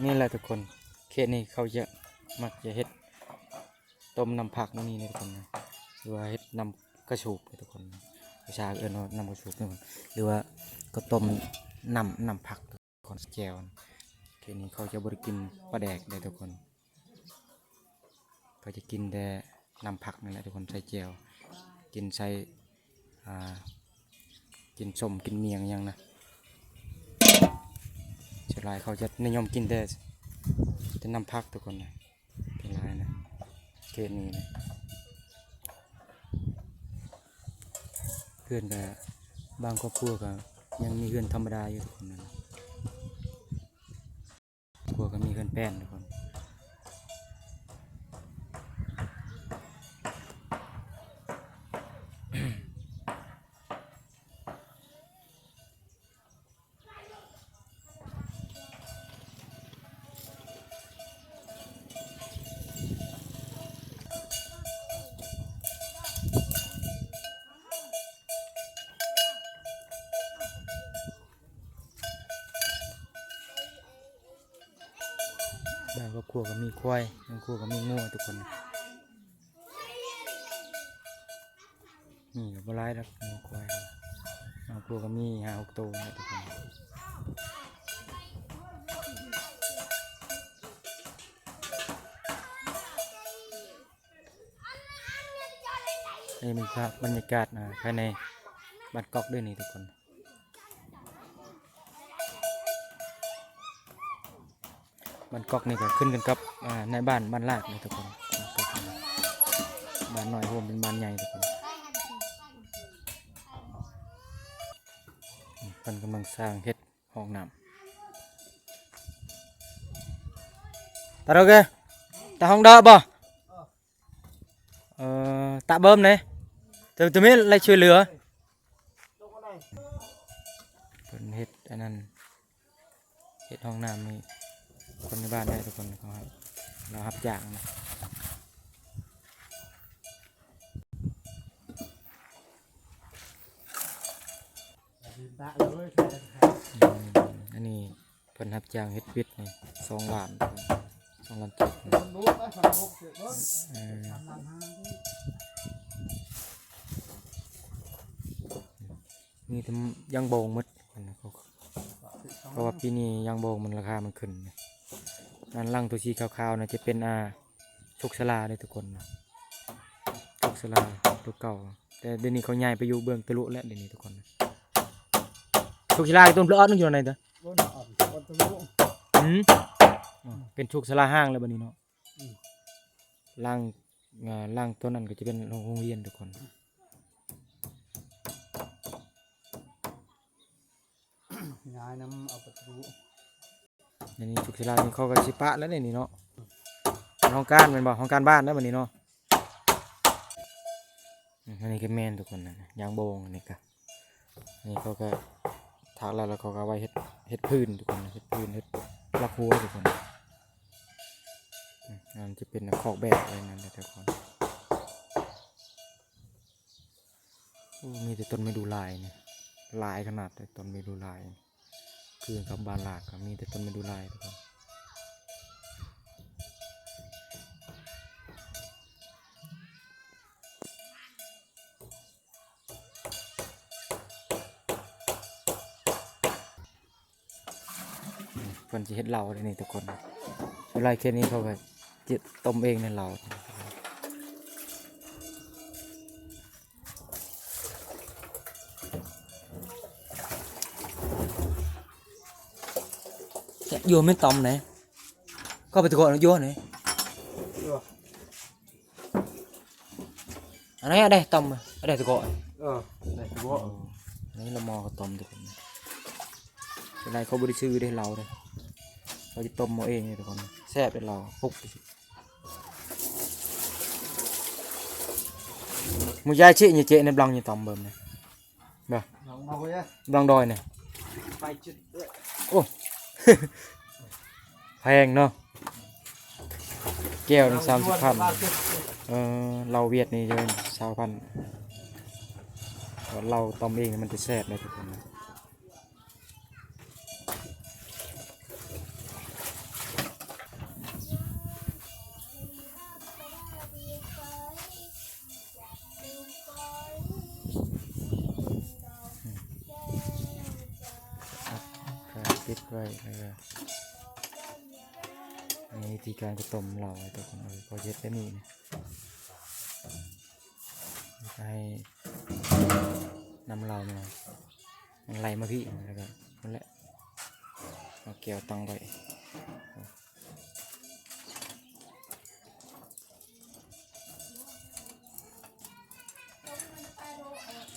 ນີ້ແຫຼະທຸກຄົນ ເຂດນີ້ເຂົາຈະ ມັກຈະເຮັດຕົ້ມນ້ຳຜັກນີ້ເດ້ທຸກຄົນນະ ຫຼືວ່າເຮັດນ້ຳກະສູບເດ້ທຸກຄົນ ພາສາເອີ້ນວ່ານ້ຳກະສູບເນາະ ຫຼືວ່າກໍຕົ້ມນ້ຳ ນ້ຳຜັກ ຄອນແຈ່ວ. ເຂດນີ້ເຂົາຈະບໍ່ໄດ້ກິນປາແດກເດ້ທຸກຄົນ ເຂົາຈະກິນແຕ່ນ້ຳຜັກນີ້ແຫຼະທຸກຄົນ ໃສ່ແຈ່ວ ກິນໃສ່ ອ່າ ກິນສົ້ມກິນໝ້ຽງຫຍັງນະ ສ່ວນຫຼາຍເຂົາຈະນິຍົມກິນແຕ່ ແຕ່ນ້ຳຜັກທຸກຄົນນະ. ເປັນຫຼາຍນະ ເຂດນີ້ນະ ເຮືອນກະບາງຄອບຄົວກະຍັງມີເຮືອນທຳມະດາຢູ່ທຸກຄົນນະ ຄອບຄົວກະມີເຮືອນແປ້ນທຸກຄົນ. ບາງຄອບຄົວກະມີຄວາຍ ບາງຄອບຄົວກະມີງົວທຸກຄົນ. ນີ້ກະບໍ່ຫຼາຍດອກ ງົວຄວາຍ ບາງຄອບຄົວກະມີຫ້າຫົກໂຕນີ້ທຸກຄົນ. ອັນນີ້ເປັນພາບບັນຍາກາດ ອ່າ ພາຍໃນບ້ານກອກເດີນີ້ທຸກຄົນ. ບ້ານກອກນີ້ກະຂຶ້ນກັນກັບ ອ່າ ນາຍບ້ານບ້ານລາກເດ້ທຸກຄົນ ບ້ານນ້ອຍໂຮມເປັນບ້ານໃຫຍ່ທຸກຄົນ. ເພິ່ນກຳລັງສ້າງເຮັດຫ້ອງນ້ຳ ຕາໂດເກ ຕາຫ້ອງເດີບໍ່? ເອີ ຕະເບິ່ມເດ້ ເຕີມເຕີມເຮັດລາຍຊ່ວຍເຫຼືອ ເພິ່ນເຮັດອັນນັ້ນ ເຮັດຫ້ອງນ້ຳໃຫ້ຄົນໃນບ້ານໄດ້ທຸກຄົນ ເຂົາຮັບ ລາວຮັບຈ້າງນະ. ອືມ ອັນນີ້ ເພິ່ນຮັບຈ້າງເຮັດປິດນີ້ສອງລ້ານ ສອງລ້ານເຈັດນີ້ ເອີ ມີແຕ່ຢາງໂບງໝົດ ເພາະວ່າປີນີ້ຢາງໂບງມັນ ລາຄາມັນຂຶ້ນ. ອັນຫຼັງຕົວສີຂາວໆ ນະ ຈະເປັນ ອ່າ ໂຊກສາລາເດ້ທຸກຄົນ ໂຊກສາລາຕົວເກົ່າ ແຕ່ດຽວນີ້ເຂົາຍ້າຍໄປຢູ່ເບື້ອງຕະລຸແລ້ວ ດຽວນີ້ທຸກຄົນ. ໂຊກສາລາຕົ້ນເພິ່ນອອກຢູ່ໃນເດີ ອືມ ເປັນໂຊກສາລາຮ້າງແລ້ວບັດນີ້ເນາະ. ອືມ ຫຼັງ ອ່າ ຫຼັງຕົວນັ້ນກະຈະເປັນໂຮງຮຽນທຸກຄົນ. ຍ້າຍນຳເອົາປະຕູ ອັນນີ້ທຸກສາລານີ້ເຂົາກະຊິປະແລ້ວນີ້ເນາະ ຫ້ອງການແມ່ນບໍ່ ຫ້ອງການບ້ານແລ້ວບັດນີ້ເນາະ. ອືມ ອັນນີ້ກະແມ່ນທຸກຄົນນະ ຢາງໂບງ ອັນນີ້ກະ ອັນນີ້ເຂົາກະຖາກແລ້ວ ແລ້ວເຂົາກະເອົາໄວ້ເຮັດ ເຮັດພື້ນທຸກຄົນ ເຮັດພື້ນ ເຮັດຫຼັກຮົ້ວທຸກຄົນ. ອືມ ອັນນັ້ນຈະເປັນຄອກແບກໄວ້ນັ້ນແຫຼະທຸກຄົນ. ໂອ້ ມີແຕ່ຕົ້ນໄມ້ດູ່ລາຍນີ້ ຫຼາຍຂະໜາດເລີຍ ຕົ້ນໄມ້ດູ່ລາຍ ຄືກັບບ້ານລາກກະມີແຕ່ຕົ້ນໄມ້ດູ່ລາຍທຸກຄົນ. ເພິ່ນຊິເຮັດເຫຼົ້າເດ້ນີ້ທຸກຄົນ ສ່ວນຫຼາຍເຂດນີ້ເຂົາກະຊິຕົ້ມເອງໃນເຫຼົ້າ. ແຊບຢູ່ ແມ່ນຕຳແຫຼະ ກໍໄປຕະກອນຢູ່ນີ້. ອັນນີ້ໄດ້ຕົ້ມ ໄດ້ຕະກອນ ເອີ ໄດ້ຕະກອນ. ນີ້ລະໝໍ້ເຂົາຕົ້ມທຸກຄົນ ສ່ວນຫຼາຍເຂົາບໍ່ໄດ້ຊື້ເດ້ ເຫຼົ້າເດ້ ເຂົາຈະຕົ້ມເອົາເອງນີ້ທຸກຄົນ ແຊບເດ້ເຫຼົ້າ ປຸກ Mùi dai chị nhỉ, chị này bằng nhỉ, tòm bơm này. Bah. Bằng đòi này. Ô. ແພງເນາະ ແກ້ວໜຶ່ງສາມສິບພັນ ເອີ ເຫຼົ້າຫວຽດນີ້ຊາວພັນ ເຫຼົ້າຕົ້ມເອງມັນຈະແຊບເດ້ທຸກຄົນ. ປິດໄວ້ ແລ້ວກໍມີວິທີການຈະຕົ້ມເຫຼົ້າໃຫ້ທຸກຄົນເອີຍ ກໍເຮັດແບບນີ້ນະ ໃຫ້ນ້ຳເຫຼົ້າມັນໄຫຼມາພີ້ ແລ້ວກໍນັ້ນແຫຼະ ເອົາແກ້ວຕັ້ງໄວ້.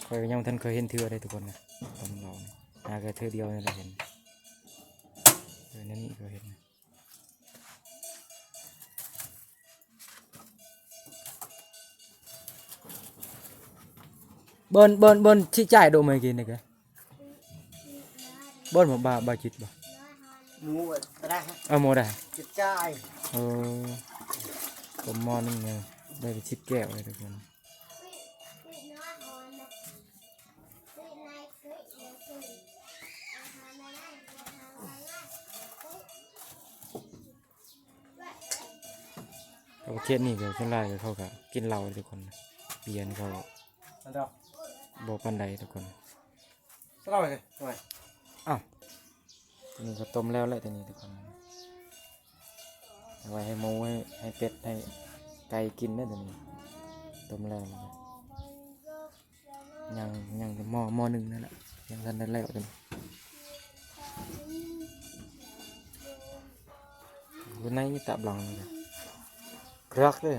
ຂ້ອຍກໍຍັງບໍ່ທັນເຄີຍເຫັນເທື່ອເດ້ທຸກຄົນນະ ຕຳເຫຼົ້ານີ້ ຫາກໍເທື່ອດຽວນີ້ແຫຼະເຫັນ ເອີ ແນວນີ້ກໍເຫັນ. ເບິ່ນ ເບິ່ນ ເບິ່ນຊິຈ່າຍໂດມໃຫ້ກິນນີ້ກະ ເບິ່ນບໍ່ ບ່າວ ບ່າວຈິດບໍ່? ໝູດະ ເອີ ໝູດະ ຊິຈ່າຍ ເອີ ຕົ້ມໝໍ້ໜຶ່ງນີ້ໄດ້ເປັນສິບແກ້ວເລີຍທຸກຄົນ. ແຕ່ປະເທດນີ້ກໍສ່ວນຫຼາຍກໍເຂົາກໍກິນເຫຼົ້າເດ້ທຸກຄົນ ເບຍນີ້ເຂົາ ອັນດອກ ບໍ່ປານໃດທຸກຄົນ. ສະເຫຼົ້າເລີຍ ໂອ້ຍ ອ້າວ ຕົວນີ້ກໍຕົ້ມແລ້ວແຫຼະ ຕົວນີ້ທຸກຄົນ ເອົາໄວ້ໃຫ້ໝູ ໃຫ້ ໃຫ້ເປັດ ໃຫ້ໄກ່ກິນເດີ ຕົວນີ້ຕົ້ມແລ້ວ ຍັງ ຍັງແຕ່ໝໍ້ ໝໍ້ໜຶ່ງນັ້ນແຫຼະ ຍັງບໍ່ທັນໄດ້ແລ້ວຕົວນີ້. ຢູ່ໃນຕາບລັງນີ້ກະຄັກເດ້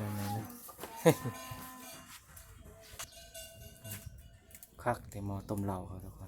ຄັກແຕ່ໝໍ້ຕົ້ມເຫຼົ້າເຂົາທຸກຄົນ.